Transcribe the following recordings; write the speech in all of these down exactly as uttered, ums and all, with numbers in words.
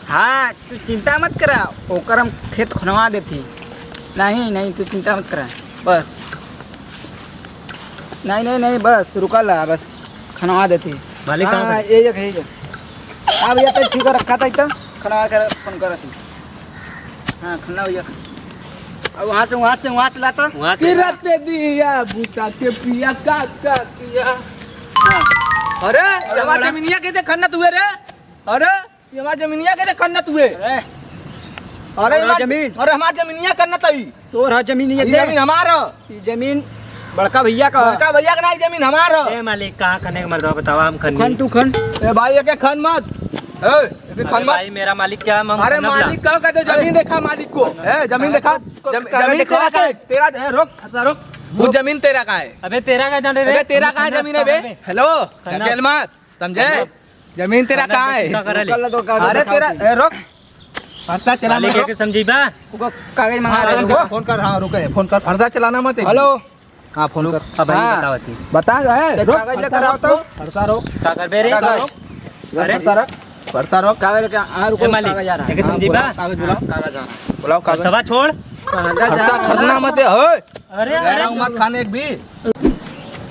हाँ, तू चिंता मत करा, ओकर हम खेत खनवा देथी। नहीं, नहीं, तू चिंता मत करा, बस। नहीं, नहीं, नहीं, बस रुका ला, बस खनवा देथी। मालिक, कहाँ हाँ, गए? ये जगह, ये जगह। हाँ भैया, तो ठीक है, रखा था इतना, खनवा कर फोन करा थी। हाँ, खन्ना भैया। अब वहाँ से, वहाँ से, वहाँ से लाता। वहाँ से। फिर रात दिया बूता के पिया का, का किया। हाँ। अरे, अरे, हमार बड़ा जमीनिया के दे खन्ना तू है रे। अरे, ये हमार जमीनिया के दे खन्ना तू है। अरे, अरे, हमार हमार जमीन। अरे, हमार जमीनिया खन्ना तई। तोर ह जमीन, ये ई दे। जमीन हमार ह। ई जमीन बड़का भैया का। बड़का भैया का ना, ई जमीन हमार ह। ए मालिक, कहाँ खने के मर्दवा बतावा, हम खन खन ली। तू खन। ए भाई, एके खन मत। ए, एके अरे खन मत। भाई, मेरा मालिक क्या, हम अरे खनब ला। मालिक का कहते, जमीन देखा मालिक को। ए, जमीन देखा। को जम-, कागज जमीन देखा तेरा का है? तेरा, ए, रोक, फरसा रोक। वो जमीन तेरा का है? अबे तेरा का जाने रे? अबे तेरा का है जमीन है बे? हेलो, खन्ना। ढकेल मत, समझे? खन्ना। जमीन तेरा कहाँ है? का करे ले? अरे तेरा, ए, रुक। फरसा चला मालिक मत, रुक। के समझी बा? रुको, कागज मंगा हाँ, रहे, रुको, रुको। फोन कर, हाँ, रुको, फोन कर, फरसा चलाना मत है। हेलो। हाँ, फोन कर। अब भाई हाँ। बताओ थी। बता, ए, तो रुक, कागज लेकर आओ तो। फरसा रोक। का करबे रे? फरसा रोक। अरे। फरसा रोक। फरसा रोक। कागज लेके आ, रुको, ए मालिक, कागज आ रहा है। एक समझी हाँ, बा? बुलाओ, कागज बुलाओ। कागज आ रहा है। बुलाओ कागज। फरसवा छोड़। कागज आ फरसा रहा है। खरना मत है, ओए। अरे, अरे। गैरा उमा खान एक भी।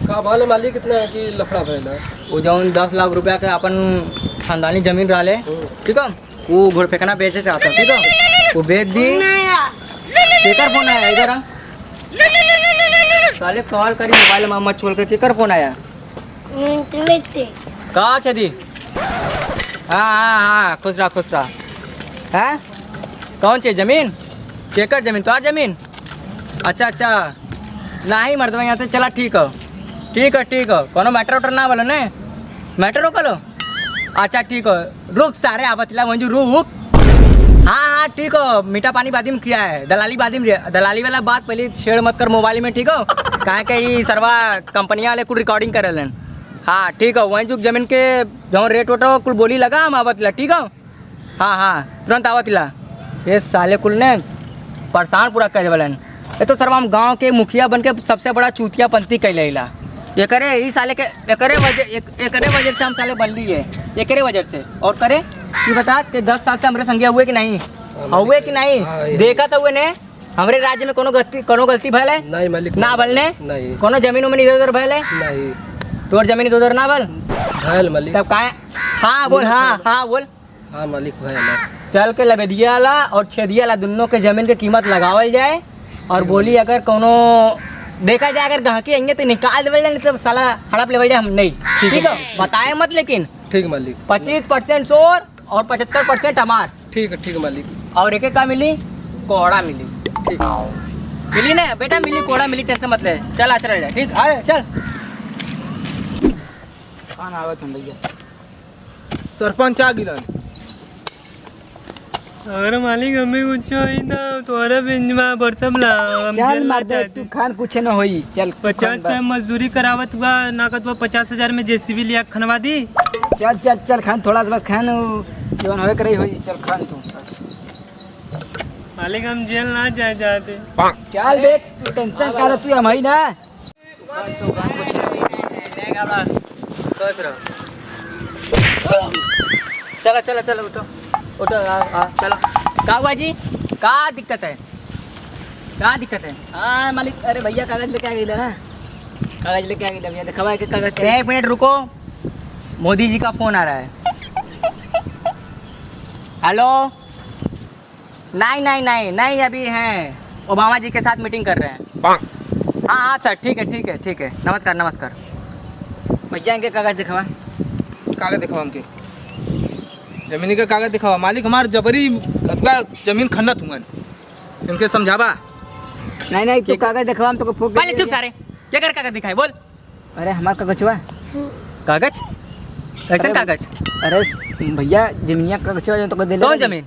का भले मालिक, इतना है कि लफड़ा भइल है। वो जौन दस लाख रुपया के अपन खानदानी जमीन रहले, हम्म। ठीक है, वो घुड़फेकना बेचे से आता, ठीक है, वो बेच दी। केकर फोन आया? इधर आ। साले कॉल करी मोबाइल में मत छोड़ के, केकर फोन आया? हम्म, तुम्हें ते। का छे दी? हाँ, हाँ, हाँ, खुश रहा, खुश रहा। हैं? कौन छे जमीन? केकर जमीन? तोहार जमीन? अच्छा, अच्छा। नाही मर्दवा, यहाँ से चला, ठीक हो। ठीक हो, ठीक हो। कोनो matter वाटर ना बोलो ने? Matter रोक लो। अच्छा, ठीक हो। रुक सारे, आवत ला मंजू, रुक। हाँ, हाँ, ठीक हो। मीठा पानी बादी में किया है। दलाली बादी में रे-, दलाली वाला बात पहले छेड़ मत कर मोबाइल में, ठीक हो? काहे के ई सरवा कंपनिया वाले कुल recording करे लेन। हाँ, ठीक हो। वहीं जुग जमीन के जौन रेट वेट हो, कुल बोली लगा, हम आवत ला, ठीक हो? हाँ, हाँ, तुरंत आवत ला। ये साले कुल ने परेशान पूरा कर देवलन। ये तो सरवा हम गाँव के मुखिया बन के सबसे बड़ा चूतिया पंती कैले ला। एकरे, ई साले के, एकरे वजह, एक, एकरे वजह से हम साले बनली है। एकरे वजह से। और करे, ई बता, ते दस साल से हमरे संगे हुए कि नहीं? हाँ, हुए कि नहीं? हाँ, ये देखा तो हुए ने, हमरे राज्य में कोनो गलती, कोनो गलती भले? नहीं, मालिक, ना नहीं। बलने? नहीं। कोनो जमीन उमीन इधर उधर भले? नहीं। तोर जमीन इधर उधर ना बल? भल, मालिक। तब काहे? हाँ, बोल, हाँ, हाँ, बोल। हाँ मालिक, भय ना। चल के लबेदिया ला और छेदिया ला दुन्नो के जमीन के कीमत लगावल जाए और ठीक है बोली मालिक। अगर कौनो देखा जाए, अगर गहकी अइहे तो निकाल देवल जाए, नहीं तो साला हड़प लेवल जाए हम नहीं। ठीक है ठीक है? मालिक। बताए मत लेकिन। ठीक मालिक। पच्चीस percent तोर और पचहत्तर percent हमार। ठीक है, ठीक है मालिक। और एके का मिली? कोहड़ा मिली। ठीक। मिली ना बेटा, मिली, कोहड़ा मिली, tension मत ले। चल, आ, चल, ठीक, आ, चल। कौन आवत हन भैया? सरपंच आ गिलन। अरे मालिक, हमें कुछ ही ना, तोहरा बिंजवा बरसम ला, हम चल जेल ना मार दे, जाए तू दे। खान कुछ न होई, चल तू पचास खान बा। रुपया मजदूरी करावत हुआ, ना कहत हुआ पचास हजार में जेसीबी लिया खनवा दी। चल, चल, चल खान, थोड़ा सा बस खान, उ जौन होए करे होई, चल खान तू। मालिक, हम जेल ना जाए चाहते। चल बे, तू tension का ले, तू हम हई ना। चलो, चलो, चलो, उठो। उठो, आ, आ, चलो। का हुआ जी? का दिक्कत है? का दिक्कत है? हाँ, मालिक, अरे भैया, कागज लेके आ गई ना। कागज लेके आ गई भैया, दिखावा के कागज। एक मिनट रुको, मोदी जी का फोन आ रहा है। हेलो। नहीं, नहीं, नहीं, नहीं, अभी हैं, ओबामा जी के साथ meeting कर रहे हैं। हाँ, हाँ सर, ठीक है, ठीक है, ठीक है, नमस्कार, नमस्कार। भैया, इनके कागज दिखावा। कागज दिखावा हमके, जमीन के कागज दिखावा। मालिक, हमार जबरी अतला जमीन खन्नत हुआ, इनके समझावा। नहीं, नहीं, तू के- कागज दिखावा, हम तो फूट पहले चुप सारे, क्या कर कागज दिखाए, बोल। अरे, हमार कागजवा। कागज? कैसन अरे, कागज? अरे, भैया, जमीनिया कागजवा जो तोके देले कौन रही। जमीन?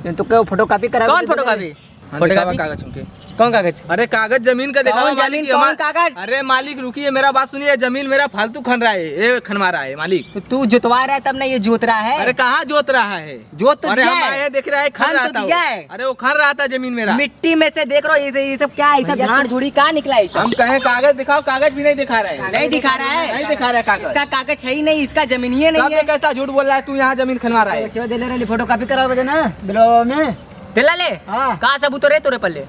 जो तोके photocopy करा कौन के देले photocopy? रही। हाँ, photocopy? दिखावा कागज हमके। कौन कागज? अरे कागज जमीन का दिखाओ कौन मालिक, जमीन, ये कौन हमार-, कागज? अरे मालिक रुकिए, मेरा बात सुनिए, जमीन मेरा फालतू खन रहा है, ये खनवा रहा है मालिक। तो तू जोतवा रहा है तब ना ये जोत रहा है। अरे कहाँ जोत रहा है? जोत तो अरे दिया हम है। आए देख रहा है, खन खन रहा तो था दिया वो। है। अरे वो खन रहा था जमीन मेरा। मिट्टी में से देख रहे हो, ये, ये सब क्या है? ये सब भैया झाड़ तो झुड़ी कहाँ निकला है ये सब? हम कहे कागज दिखाओ, कागज भी नहीं दिखा रहा है। नहीं दिखा रहा है? नहीं दिखा रहा है कागज। इसका कागज है ही नहीं, इसका जमीन ही नहीं तब है। ये कैसा झूठ बोल रहा है तू, यहाँ जमीन खनवा रहा है? कागज दे ले रहे, फोटोकॉपी कराओ ना, बिलवा में। दिला ले? हाँ। का सबूत रे तोरे पल्ले?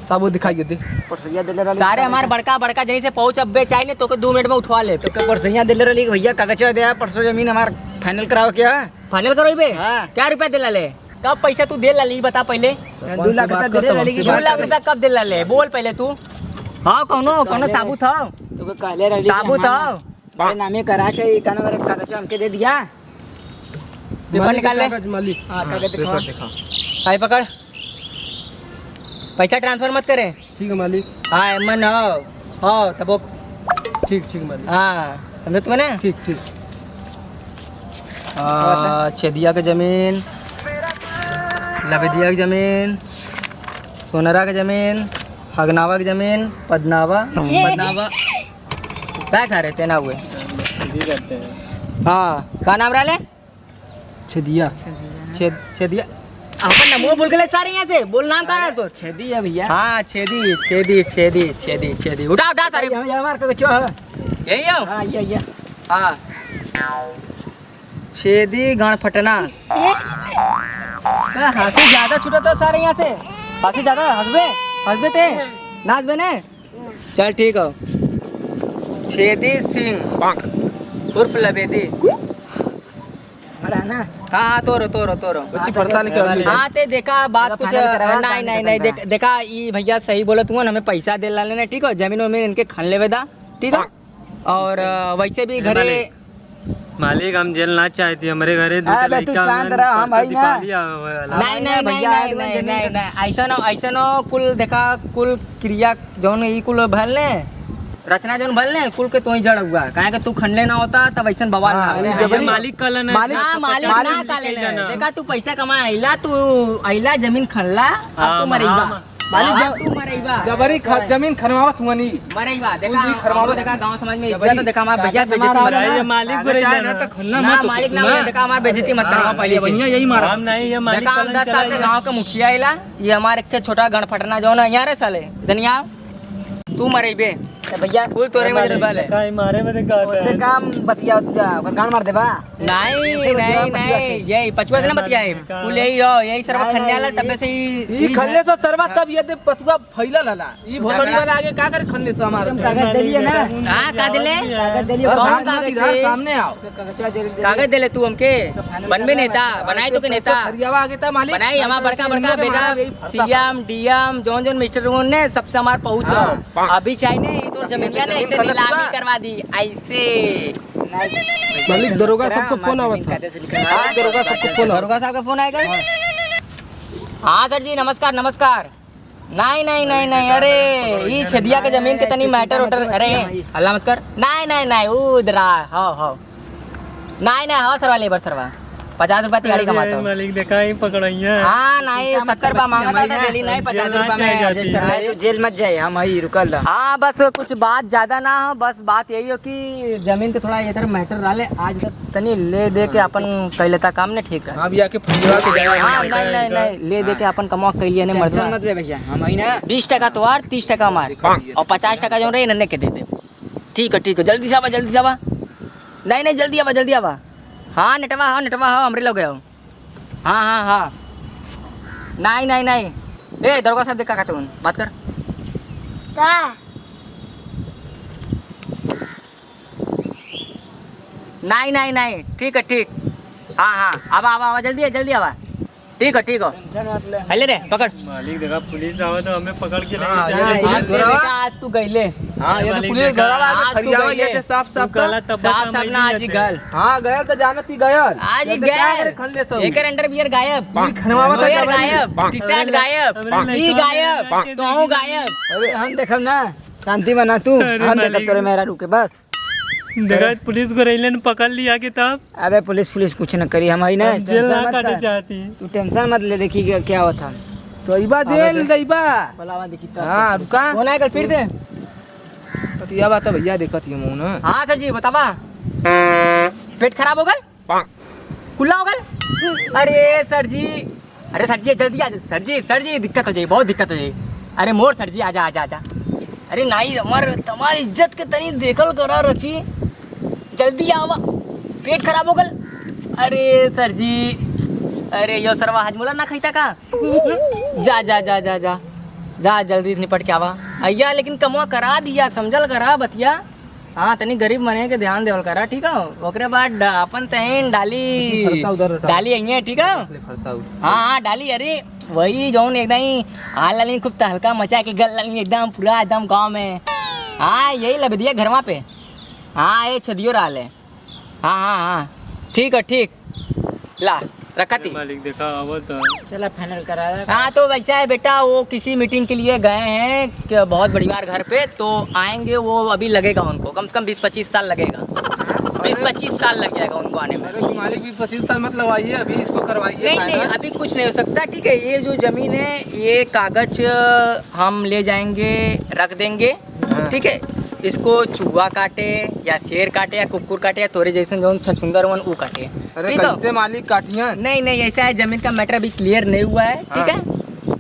सबूत दिखाइए दे। परसैया देले रहली सारे कागज हमार का। बड़का बड़का जहीं से पहुँच अब बेचाई ने, तोके दो मिनट में उठवा ले। तोके परसैया देले रहली कि भैया कागज दे, परसों जमीन हमार फाइनल कराओ क्या? फाइनल करो बे? हाँ। क्या रुपया देला ले? कब पैसा तू देला ले, ई बता पहले। दो लाख रुपया देले रहली कि दो लाख रुपया कब देला ले? बोल पहले तू। हाँ, कौनो, कौनो साबुत हो? तोके कहले रहली कि साबुत हमार हो? अरे नामे करा के ई का नाम रे कागज हमके दे दिया। पेपर मालिक निकाल ले। कागज मालिक। हाँ, हाँ, कागज पेपर दिखाओ। दिखाओ। भाई पकड़। पैसा ट्रांसफर मत करे। ठीक है मालिक। हाँ, एमन हो। हो, तब वो ठीक, ठीक मालिक। हाँ, समझे तू ना? ठीक, ठीक। आ, छेदिया के जमीन, लबेदिया के जमीन, सोनरा के जमीन, हगनावा के जमीन, पदनावा, पदनावा। काय खा रहे थे ना हुए? छेदी करते हैं। हाँ, का नाम रहले? छेदिया। छेद-, छेदिया। अपन नाम वो बोल के ले सारे यहाँ से। बोल नाम का है तोर? छेदी है भैया। हाँ, छेदी, छेदी, छेदी, छेदी, छेदी। उठा, उठा सारे। ये, ये हमार का चो है। यही हो? हाँ, ये, ये। हाँ। छेदी गणफटना। का हंसी ज्यादा छूटा तो सारे यहाँ से। हंसी ज्यादा, हंसबे? हंसबे ते? नाचबे ने? चल ठीक हो। छेदी सिंह उर्फ लबेदी। हमारा है ना? हाँ, हाँ, तोरो, तोरो, तोरो। बच्ची पड़ताल कर ली। हाँ, ते देखा बात कुछ, final करावा, नहीं, sign नहीं, नहीं, देख, देखा, ई भैया सही बोलत हुआ, हमें पैसा दे ला लेना, ठीक हो? जमीन वमीन इनके खन लेवे दा, ठीक हो? और, अ, वैसे भी ए, घरे मालिक, मालिक, हम जेल ना चाहती, हमरे घरे दू अरे, ठे तू लइका शांत हवन, रह, हम परसों हई ना। दीपावली आवे वाला। नहीं, नहीं, नहीं, भैया, नहीं, आज नहीं, जमीन नहीं, का नहीं, ऐसा ना, ऐसा ना, कुल देखा, कुल क्रिया जौन ई कुल भल ने, रचना जौन भल ने, कुल के तोही जड़ हुआ। काहे कि तू खनले ना होता, तब ऐसन बवाल ना हाँ, होता। ये जबरी मालिक कहला ना, मालिक, हाँ, मालिक पचास ना दिन कहले निकल ना। जाना। देखा, तू पैसा कमा अइला, तू अइला जमीन खनला, अब हाँ, तू मरइबा। हाँ, मालिक हाँ, जब-, तू मरइबा। जबरी ख-, जमीन खनवावत हुआ नी। मरइबा, देखा, कुल भी खनवावत देखा, गाँव समाज में इज्जत, देखा, हमार भैया बेइज्जती मत करा। ये मालिक ना, बोले ना, ना, तो खनना ना, मत मालिक ना, ना। देखा, हमार बेइज्जती मत करा, हाँ, पहले ये चीज। भैया यही मारा। हम नहीं, ये मालिक देखा, हम कहला दस साल से चला गाँव के मुखिया अइला, ये हमार एक ठे छोटा गणफटना जौन है, यहाँ रे साले, इधर नहीं आओ। तू मरइबे। ए भैया। फूल तोरे में जरूरत बाले। काहे मारे में देखा ओसे है? काम बतिया जा, ओकर गान मार देबा। नहीं, ऐसे नहीं, बतिया नहीं, से। यही पचुआ से ना बतियाए। का? फूल यही हो, यही सरवा नहीं, खन्ने वाला, नहीं, तबे से ही, ई ई खन्ने से सरवा तब ये दे पतुआ फैलल हला। ई भोसड़ी वाला आगे का करे खन्ने से हमारे? हम कागज दे दिए ना। हाँ, का देले? कागज दे दिए। और कौन भाग मत कागज इधर, दे? सामने आओ। कागज देले तू हमके? तो final बनबे करवा नेता, ना। बनाए तो के नेता। फरियावा आगे था मालिक। बनाई, हमार बड़का, बड़का बेटा, सीएम, डीएम, जौन, जौन मिनिस्टर होन ने, सबसे हमार पहुँच हो। हाँ। अभी चाहे ने, ई तोर जमीनिया ने, ऐसे नीलामी करवा दी, ऐसे। मालिक, दरोगा सबको फोन आवत है। हाँ, दरोगा सबको फोन आवत। दरोगा साहब का फोन आएगा? हाँ। हाँ सर जी, नमस्कार, नमस्कार। नहीं, नहीं, नहीं, नहीं, अरे, ई छेदिया के जमीन के तनी मैटर उटर, अरे, हल्ला मत कर। नहीं, नहीं, नहीं, ऊ उधर आ, हाँ, हाँ। नहीं, नहीं, हाँ, सरवा, लेबर सरवा। पचास रुपया तिहाड़ी कमाता हूँ। मालिक, देखा ही पकड़इया है। हाँ, नहीं, सत्तर रुपया मांगता था, डेली नहीं, पचास रुपया में adjust कर ले। जेल मत जाए, हम हई, रुकल रह। हाँ, बस कुछ बात ज्यादा ना हो, बस बात यही हो कि जमीन के थोड़ा इधर मैटर रहले, आज तक तनी ले दे के अपन कइ लेता काम ने, ठीक है। हाँ, भैया के फुलवा के जाए। हाँ, नहीं, नहीं, नहीं, ले दे के अपन कमवा कइ लिए ने, मर्दवा। टेंशन मत ले भैया, हम हई ना। बीस टका तोहार, तीस टका हमार, और पचास टका जौन रहे, इन्हने के दे दे। ठीक है, ठीक है, जल्दी से आवा, जल्दी से आवा। नहीं, नहीं, जल्दी आवा, जल्दी आवा। हाँ, नेटवा हो, नेटवा हो, हमरे लगे हो। हाँ, हाँ, हाँ। नहीं, नहीं, नहीं। ए, दरोगा साहब, देखा का तू? बात कर। का? नहीं, नहीं, नहीं। ठीक है, ठीक। हाँ, हाँ। आवा, आवा, आवा, जल्दी है, जल्दी आवा। ठीक हो, ठीक हो। टेंशन मत ले। ले रे, पकड़। मालिक, देखा, पुलिस आवे तो हमें पकड़ के लेके हाँ, चले। ये आज घुरावा। आज तू गइले। हाँ, ये तो मालिक, पुलिस देखा, घुरावा आज तू फरियावा गइले। ये से साफ, साफ तू कहला तब साफ, साफ ना, आज ही गल। हाँ, गयल तो जानत ही गयल। आज ही गल। खन ले सब। एकर अंडरवियर गायब। ये खनवावा तो लोअर गायब। गायब, टी-शर्ट गायब, अरे ई लड़का गायब, गायब। तोहूँ गायब। अरे हम देखब ना, शांति बना तू। अरे हम देखब मालिक। तोरे मेहरारू के बस। देखा, पुलिस घुरइले न पकड़ लिया के तब। अबे पुलिस, पुलिस कुछ न करी, हम हई ना, हम जेल टेंशन ना मत काटे कर। चाहती। तू टेंशन मत ले, देखी क्या, क्या होता। तो इबा दे आवाज ले है। दइबा। बुलावा देखी तब। हाँ, रुका। कौन आएगा फिर दे? तो यह बात है भैया, देखत ही मुंह ना। हाँ सर जी, बतावा। पेट खराब हो गल? कुल्ला हो गल? अरे सर जी, अरे सर जी, जल्दी आ, सर जी, सर जी, दिक्कत हो जाई, बहुत दिक्कत हो जाई। अरे मोर सर जी, आजा, आजा, आजा। अरे नाई, हमार, तुम्हार इज्जत के तनी देखल करा रची। जल्दी आवा, पेट खराब हो गल। अरे सर जी, अरे यो सरवा हजमोला ना खैता का? जा, जा, जा, जा, जा, जा, जल्दी निपट के आवा। अइया, लेकिन कमवा करा दिया, समझल करा बतिया। हाँ, तनी गरीब मने के ध्यान देवल करा, ठीक हो? ओकरे बाद ड-, अपन तहीन डाली, फरसा उधर हटा। डाली अइये, ठीक हो? ले फरसा उधर। हाँ, हाँ, डाली, अरे, वही जौन एकदम ही हाल लाली खूब तहलका मचा के गल लाली एकदम पूरा एकदम गाँव में। हाँ, यही लबदिया घरवा पे। हाँ, ये छदियो रहा ले। हाँ, हाँ, हाँ, ठीक है, ठीक। ला, रखा थी। मालिक, देखा, आवत है। चला, final करा। हाँ, तो वैसा है बेटा, वो किसी meeting के लिए गए हैं कि बहुत बड़ी बार घर पे, तो आएंगे, वो अभी लगेगा उनको, कम से कम बीस पच्चीस साल लगेगा। बीस पच्चीस साल लग जाएगा उनको आने में। अरे कि मालिक, बीस पच्चीस साल मत लगवाइए, अभी इसको करवाइए नहीं, final। नहीं, अभी कुछ नहीं हो सकता, ठीक है। ये जो जमीन है, ये कागज, अ, हम ले जाएंगे, रख देंगे, हाँ। ठीक है, इसको चूहा काटे या शेर काटे या कुकुर काटे या तोरे जैसे जौन छछुंदर वन ऊ काटे, अरे ठीक है? कैसे मालिक काटियन? नहीं, नहीं, ऐसा है, जमीन का matter अभी clear नहीं हुआ है, ठीक हाँ। है?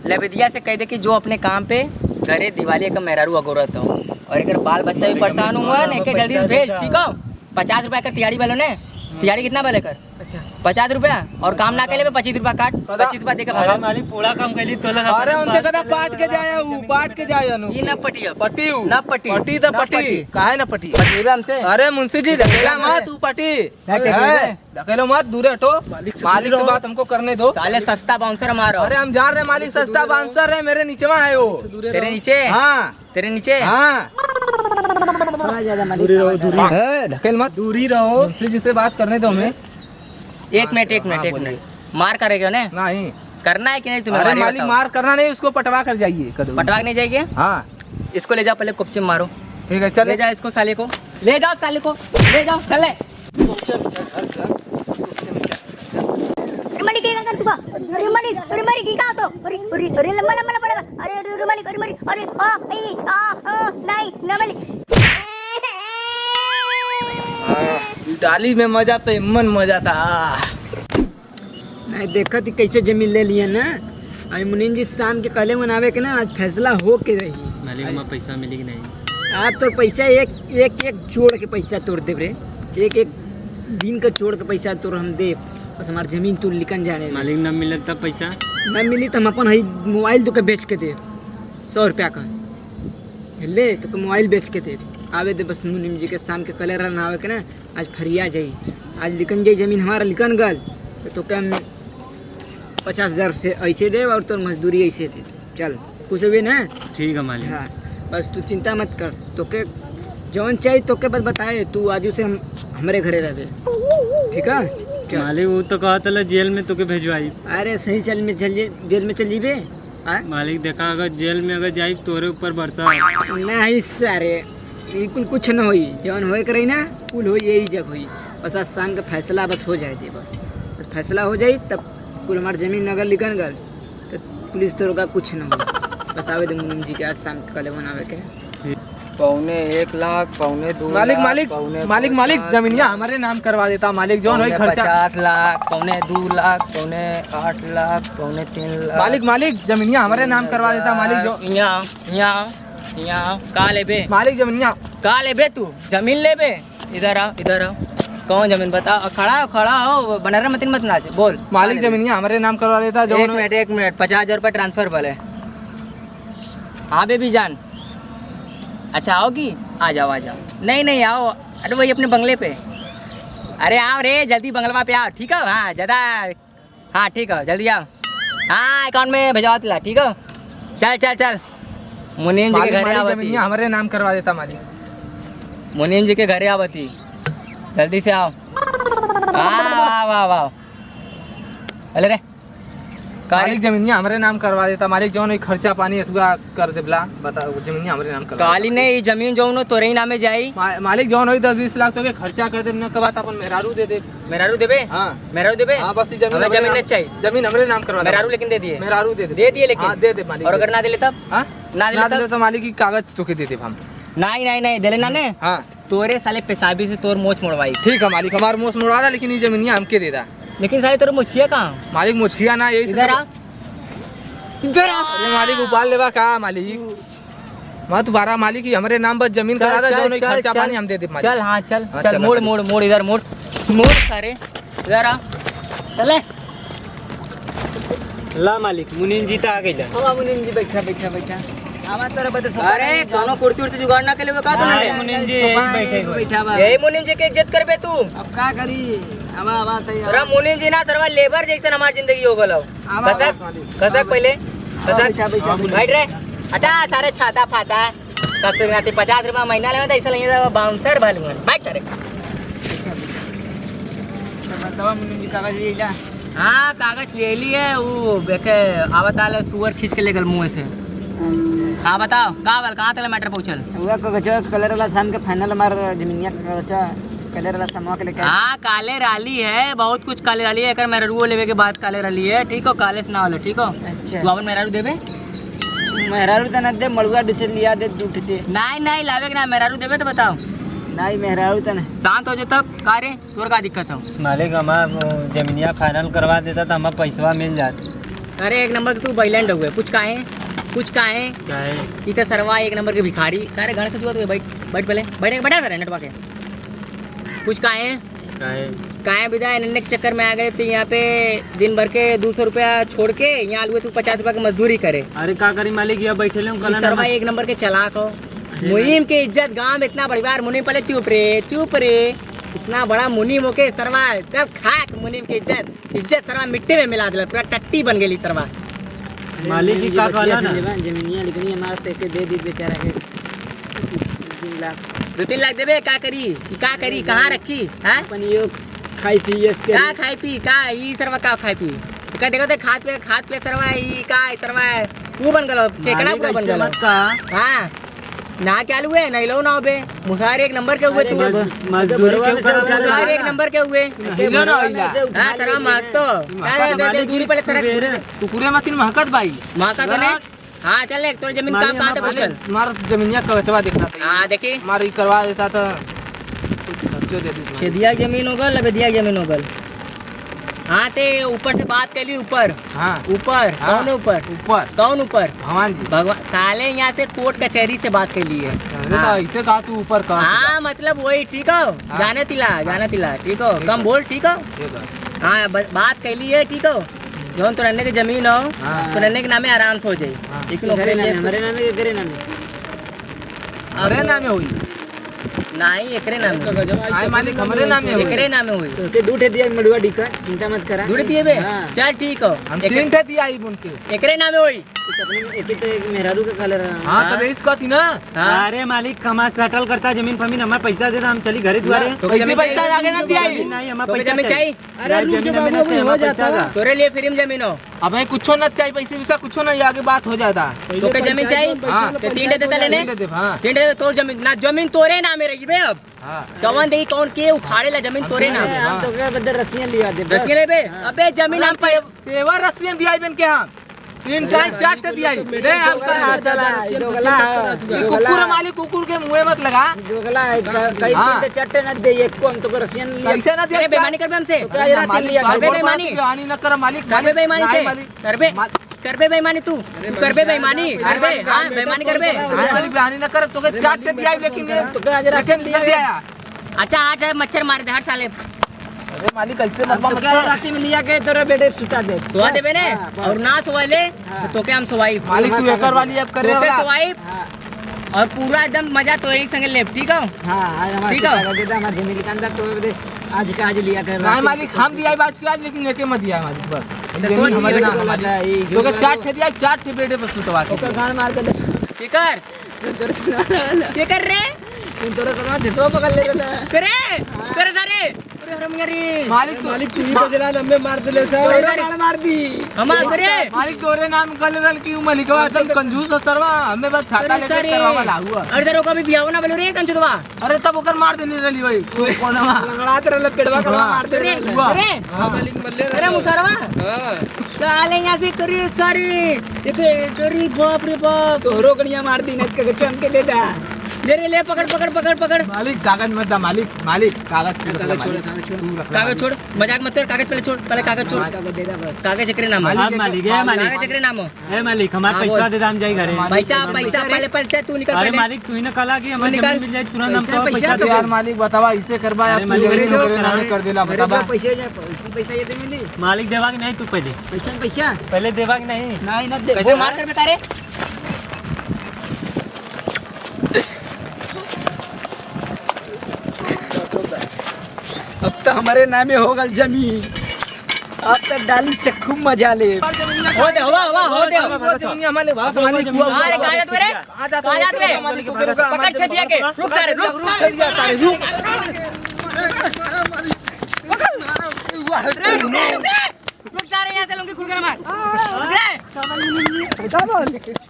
लबेदिया से कह दे कि जो अपने काम पे घरे दिवाली का मेहरारू अगोरत हो और एक बाल बच्चा भी परेशान हुआ है ना, एक जल्दी से भेज, ठीक हो? पचास रुपया कर तिहाड़ी वालों ने, तिहाड़ी कितना वाले कर? अच्छा। पचास रुपया और काम ना कैले पे पच्चीस रुपया काट, पता पच्चीस रुपया देके भागा। अरे मालिक, पूरा काम कैली तो लगा अरे उनके कदा पाट के जाए, ऊ पाट के जाए, अनु। ई ना पटिया। पटियू। ना पटी। पटी तो ना पटी। पटी। काहे ना पटी? पटिएबे हमसे। अरे मुंशी जी, ढकेला मत, तू पटी। ना ढकेले। हैं? ढकेलो मत, दूरे हटो। मालिक से मालिक से दूर बात हमको करने दो। साले सस्ता bouncer मारो। अरे हम जा रहे हैं मालिक, सस्ता bouncer है, मेरे नीचे वहाँ है वो। तेरे नीचे? हाँ। तेरे नीचे? हाँ। थोड़ा ज्यादा मालिक दूरी रहो, आवाज आ दूरी। रहा है। ए, ढकेल मत। दूरी रहो। मुंशी जी से बात करने दो हमें। एक मिनट, एक हाँ, मिनट, एक बोलिए। मिनट। मार करेगा ना? नहीं। करना है कि नहीं तुम्हें? अरे मालिक, बताओ। मार करना नहीं, उसको पटवा कर जाइए, कदम। पटवा के नहीं जाएगी? हाँ। इसको ले जाओ, पहले कुपचे में मारो। ठीक है, चले। ले जाओ इसको, साले को। ले जाओ साले को। ले जाओ, चले। अरे मालिक, के का कर तुका? अरे मालिक, अरे मालिक, के का तो? अरे, अरे, अरे, लंबा, लंबा, लंबा, लंबा। अरे, अरे, अरे मालिक, अरे मालिक, अरे, आ, ए, आ, आ, नहीं, ना मालिक। आ, डाली में मजा तो एमन मजा था। नहीं, देखत ही कैसे जमीन ले लिया ना। आई मुनीम जी शाम के कहले मनावे के ना, आज फैसला हो के रही। मालिक, आज हमार पैसा मिली कि नहीं? आज तोर पैसा एक, एक, एक जोड़ के पैसा तोर देब रे। एक, एक दिन का जोड़ के पैसा तोर हम देब। बस हमार जमीन तू लिकन जाने दे। मालिक, न मिले तब पैसा? न मिली तो हम अपन हई मोबाइल तोके बेच के देब, सौ रुपया का। ले, तोके मोबाइल बेच के देब। आवे दे बस मुनीम जी के शाम के कहले रहन आवे के ना, आज फरिया जाई, आज लिकन जाई जमीन हमारा लिकन गल, तो तोके हम पचास हजार से ऐसे देब और तोर मजदूरी ऐसे देब। चल, खुश होबे ना? ठीक है मालिक। हाँ, बस तू चिंता मत कर, तोके जौन चाहिए तोके बस बताए, तू आजू से हम, हमरे घरे रहबे, ठीक है? चल। मालिक, वो तो कहत हला जेल में तोके भेजवाई। अरे सही, चल में चल जे-, जेल में चल जीबे। हाँ? मालिक, देखा, अगर जेल में अगर जाई, तोरे ऊपर बरसा। नहीं सारे, ई कुल कुछ न होई, जौन होए के रही ना, कुल होई, यही जग होई। बस आज शाम के फैसला बस हो जाए दे, बस, बस फैसला हो जाई, तब कुल हमार जमीन अगर लिकन गल, तो पुलिस दरोगा कुछ न होई। बस आवे दे मुनीम जी के, आज शाम के कहले मनावे के। पौने एक लाख, पौने दो मालिक, लाख, मालिक, पौने मालिक, पाँच मालिक, लाख, जमीनिया हमरे नाम करवा देता मालिक, जौन होई पौने खर्चा। पचास लाख, पौने दो लाख, पौने आठ लाख, पौने तीन लाख। मालिक, मालिक, जमीनिया हमरे नाम करवा देता मालिक, जो यहाँ, यहाँ, यहाँ, का लेबे? मालिक, जमीनिया। का लेबे तू? जमीन लेबे? इधर आओ, इधर आओ। कौन जमीन बता? खड़ा हो, खड़ा हो, बनर मतिन मत नाच, बोल। मालिक, का लेबे? जमीनिया हमरे नाम करवा देता, जो एक मिनट, एक मिनट, पचास हजार रुपये transfer भले। हाँ बेबी जान, अच्छा आओगी? आ जाओ, आ जाओ। नहीं, नहीं, आओ। अरे वही अपने बंगले पे। अरे आओ रे, जल्दी बंगलवा पे आओ, ठीक है? हाँ, ज़्यादा, हाँ, ठीक है, जल्दी आओ। हाँ, account में भेजवा दिला, ठीक है? चल, चल, चल। मुनीम जी के मालिक, घरे मालिक, आवती। जमीनिया हमरे नाम करवा देता मालिक। मुनीम जी के घरे आवती, जल्दी से आओ। आओ, आओ, आओ, आओ। अरे रे। मालिक, जमीनिया हमरे नाम करवा देता। मालिक, जौन होई खर्चा पानी अथुआ कर देबला, बता, जमीनिया हमरे नाम करवा काली देता। नहीं, ई जमीन जौन हो तोरे ही नामे जाई। मा-, मालिक, जौन होई दस बीस लाख तोके खर्चा कर देब ना, के बाद अपन मेहरारू दे देब। मेहरारू देबे? हाँ। मेहरारू देबे? हाँ, बस ई जमीन हमें हमरे जमीन नाम, नहीं चाहिए। जमीन हमरे नाम करवा दे। मेहरारू लेकिन दे दिए। मेहरारू दे दे। दे दिए लेकिन? हाँ, दे दे मालिक। और अगर ना दे ले तब? हाँ? ना दे ना ले दे तब? तो मालिक ई कागज तोके दे देब हम। नहीं, नहीं, नहीं, दे लेना ने। हाँ। तोरे साले पेशाबी से तोर मोछ मोड़वाई। ठीक है मालिक, हमार मोछ मोड़वा दा, लेकिन ई जमीनिया हमके दे दा। लेकिन साले तोर मोछिया कहाँ? मालिक, मोछिया ना, यही से इधर ना आ। इधर आ। अरे मालिक, उबाल लेबा का मालिक? मत बारा मालिक, ई हमरे नाम बस जमीन चल, करा दा, चल, जौन होई चल, खर्चा चल। पानी हम दे देब मालिक। चल, हाँ, चल, हाँ, चल, चल, मोड़, मालिक। मोड़, मोड़, इधर मोड़। मोड़ सारे, इधर आ। चले। ला मालिक, मुनीम जी त आ गइला। हाँ, मुनीम जी, बैठा, बैठा, बैठा। आवा तोरा बदे सोफा अरे, नहीं कोनो कुर्सी उर्सी जुगाड़ ना के लेबे का तू हाँ, ने? मुनीम जी, यही सोफा बैठे है, हुए। बैठा बा। यही मुनीम जी के इज्जत करबे तू? अब का करी? आवा, आवा, तैयार। अरे मुनीम जी ना, सरवा लेबर जैसन हमार जिंदगी हो गलो। आवा, खसक, आवा, आवा। खसक पहले, आवा, खसक। बैठा, बैठा, बैठा। बैठ रे। हटा, सारे छाता फाटा। खसक नाती पचास रुपया महीना लेवे तो ऐसा लगे तो bouncer भलू है। बैठ सारे। तो बतावा मुनीम जी, कागज ले ला। हाँ, कागज ले लिए, वो देखे, आवत आले सुअर खींच के ले गल मुँह से। अच्छा। का बताओ, का बल, कहाँ तले matter पहुँचल? हुआ कागजवा, कलर वाला शाम के final हमार जमीनिया का कागजवा, कलर वाला समवा के लेके आए। हाँ, काले राली है, बहुत कुछ काले राली है, एकर मेहरुओ लेवे के बात काले राली है, ठीक हो, काले से ना होले, ठीक हो? अच्छा। तू अपन मेहरारू देबे? मेहरारू त ना दे, मड़ुआ दूसरे लिया दे, दूठ दे। नहीं, नहीं, लावे के ना, मेहरारू देबे तो बताओ। नहीं, मेहरारू त ना। शांत हो जा तब, का रे? तोर का दिक्कत हो? मालिक, हमार वो जमीनिया final करवा देता तो हमार पैसवा मिल जात। अरे, एक नंबर के तू बैलेंड हुए। कुछ काहे? कुछ काहे? काहे? ई तो सरवा एक नंबर के भिखारी। का रे, गण के जुआ तो बैठ, बैठ पहले। बैठ, बैठा करे नेटवा के। कुछ काहे? काहे? काहे विदा, इन्हने के चक्कर में आ गए तो यहाँ पे दिन भर के दो सौ रुपया छोड़ के यहाँ आलू तू पचास रुपया की मजदूरी करे। अरे, का करी मालिक, यहाँ बैठे ले, ई सरवा एक नंबर के चालाक हो। अरे मुनीम के इज्जत गांव में इतना बड़ी बार, मुनीम पहले चुप रे, चुप रे। इतना बड़ा मुनीम होके सरवा, जब खाक मुनीम के इज्जत, इज्जत सरवा मिट्टी में मिला दिला, पूरा टट्टी बन गेली सरवा। मालिक जी का कहला ना? जमीनिया लेकिन हमार ते के दे दी बेचारा के दो तीन लाख। दो तीन लाख देबे, का करी? ई का करी? कहाँ रखी? हैं? अपन यो खाई पी, यस करी। का खाई पी? का ई सरवा का खाई पी? का देखो ते खात पे, खात पे सरवा ई का, ई सरवा वो बन गलो, केकड़ा मालिक पूरा बन ऐसे गलो। मत कहा। हाँ। ना क्या लुए, नहीं लो ना बे। मुसार एक नंबर के हुए अरे तू। मज-, मजदूरी क्यों करो? मुसार एक नंबर के हुए। हिलो ना, हिला। हाँ, सरा महक तो। महका तो दे, दे, मालिक दूरी पहले सरक। कुकुरे मतिन महकत बाई। महका तो नहीं। हाँ, चल, एक तोर जमीन मालिक काम कहाँ हमार, तक पहुँचल? मार जमीनिया का कचवा देखना था। हाँ, देखी। मार ई करवा देता था। खर्चो दे दी। छेदिया जमीन हो गल, लबेदिया जमीन हो गल। हाँ, ते ऊपर से बात कैली, ऊपर। हाँ। ऊपर, हाँ। कौन ऊपर? ऊपर। कौन ऊपर? भगवान जी। भगवान, साले यहाँ से कोर्ट कचहरी से बात कैली है। अरे हाँ। तो ऐसे कहा तू ऊपर कहा हाँ, तू। मतलब वही, ठीक हो? हाँ। जाने तिला, हाँ। जाने तिला, ठीक हो? ठीक कम है। बोल, ठीक हो? ठीक है। हाँ, ब-, बात कैली है, ठीक हो? जौन तोर अन्ने के जमीन हो, हाँ। तोर अन्ने के नामे आराम से हो जाई। हाँ। लेकिन ओकरे लिए कुछ हमारे नामे के करे नामे? हमरे नामे होई। नाहीं, एकरे नामे होई। आय मालिक, हमरे नामे होई। एकरे नामे होई। तो के दू ठे दिया मड़ुआ डीका, चिंता मत करा। दू ठे दिए बे? हाँ। चल ठीक हो। हम एक तीन ठे दिया आई बुन के। एकरे नामे होई। तो अपने एक तो एक मेहरारू के काले रहा। हाँ, हाँ। तब इसको थी ना। हाँ। अरे मालिक, हमार सेटल करता जमीन फमीन, हमार पैसा देता, हम चली घरे दुआरे। हाँ, तो कैसे पैसा आगे ना दिया आई? नहीं, हमार तो पैसा जमीन चाहिए। चाहिए? अरे यार, रुक जा जमीन बाबू, हमें अभी चाहिए, हो हमार जाता पैसा है। का? तोरे लिए फ्री में जमीन हो। अब हमें कुछो ना चाहिए, पैसे वैसा कुछो ना, ये आगे बात हो जाता। तोके जमीन चाहिए? हाँ। तो तीन ठे देता लेने? तीन ठे देता, हाँ। तीन ठे देता, तोर जमीन, ना जमीन तोरे नामे रही बे अब। हाँ। जवन देई तौन के उखाड़े ला जमीन तोरे नामे। हाँ। हम तो क्या बदे रसियन लिया दे, बस। रसियन लेबे? हाँ। अबे जमीन हम पे पेवर रसियन दिया बन के हम। तीन चार चार ठे दिया। रे, हम का दोगला, दोगला, ये कुकुर दोगला। मालिक, कुकुर के मुंह मत लगा। दोगला है, क-, कई हाँ। दिन से चट्टे न दे, ये को हम तो रसियन लिया। कैसे ना दिया? अरे, बेईमानी करबे हमसे? तो क्या अरे, ये ना रात मालिक, लिया? करबे बार-बार बेईमानी? बेईमानी ना करा, मालिक, करबे मालिक, बेईमानी? नहीं, मालिक। करबे? मालिक। करबे बेईमानी तू? तू करबे बेईमानी? अरे, बेईमानी करबे? नहीं, मालिक, बेईमानी ना कर, तो के अरे, चार मालिक, ठे दिया, मैं लेकिन तो ये, तो क्या आज रात लेकिन लिया न है? दिया। अच्छा, आठ है, मच्छर मार दे, हट साले। अरे मालिक, कैसे हम मरबा तो क्या मच्छर? राती में लिया के तोरा बेडे सुता दे। सुता देबे ने? हाँ, बस। और ना सोवाले, हाँ। तो तोके हम सोवाई। मालिक, तू एकर वाली अब करे तोके वाला। सोवाई। हाँ। और पूरा एकदम मजा तो एक संगे लेब, ठीक हो? हाँ, आज हमार ठीक हो? बेटा, हमार जमीन के अंदर तो दे, आज के आज लिया कर। नहीं मालिक, हम दिया आज के आज, लेकिन एके मत दिया मालिक, बस। तो जमीन सोच हमारे लिया। नाम है मालिक। ये जो तोके चार ठे दिया, चार ठे बेडे पर सुतवा के ओकर दिया। गाड़ मार दे। एकर? एकर रे? तोरा कहाँ झिटवा पकड़ ले रहा? करे, करे सारे। अरे हरम यारी। मालिक तो मालिक तू ही बजला, हमें मार देले सर। अरे सारे। मार, मार दी। हम आ करे। मालिक तोरे नाम कल रल की उ मलिकवा एकदम कंजूस हो सरवा, हमें बस छाता अरे लेके सारे। करवावा ला हुआ। अरे सारे, ओका भी बियाह ना बोलो रे कंजूसवा। अरे तब ओकर मार देले रहली वही। कोनवा? लंगड़ात रहले, पेड़वा कलवा हाँ। मार दे अरे, रहले। अरे। हाँ, मालिक मल्ले अरे रहले। मुसरवा। हाँ। साले यहाँ से करी सारी। ये तो, ये करी बाप रे बाप। तोहरो गड़िया मार दी, नहीं तो चमके दे दा। ले रे, ले, पकड़, पकड़, पकड़, पकड़। मालिक, कागज मत दा, मालिक, मालिक, कागज तू कागज रखला, छोड़, मालिक। कागज छोड़। तू रखला, कागज मालिक। छोड़, मजाक मत कर, कागज पहले छोड़, पहले कागज छोड़। मालिक, कागज दे दा बस। कागज एकरे नाम हो। मालिक, हाँ, मालिक, ए, मालिक। कागज एकरे नाम हो। ए मालिक, हमार हाँ, पैसा बोल। दे दे, हम जाई घरे। मालिक, पैसा, पैसा, पैसा रे। पहले, पहले तू निकाल अरे पहले। मालिक, तू ही ना कला कि हमार तू निकाल। जमीन मिल जाए, तुरंत हम पैसा, तो पैसा पैसा दे। दे। यार मालिक, बतावा, इसे करबा यार, अरे तू मालिक, जमीन अरे वगैरह ना करे, करे देला, अरे बतावा। बा, पैसे जा, पैसे, पैसा ये दे मिली। मालिक, देवा कि नहीं तू पहले? पैसा, पैसा। पहले देवा कि नहीं? नहीं, ना दे। कैसे मार कर बता रे? अब तो हमारे नामे हो गल जमीन। अब तो डाली से खूब मजा ले। हो दे, हवा, हवा, हो दे। हमारे बाप मालिक हुआ। अरे, कहाँ जात रे? कहाँ जात रे? पकड़ छे दिया के। रुक सारे, रुक। रुक, रुक, रुक। रे, रुक, रुक, रुक। रुक सारे, यहाँ से लुंगी खुल कर मार। रुक रे।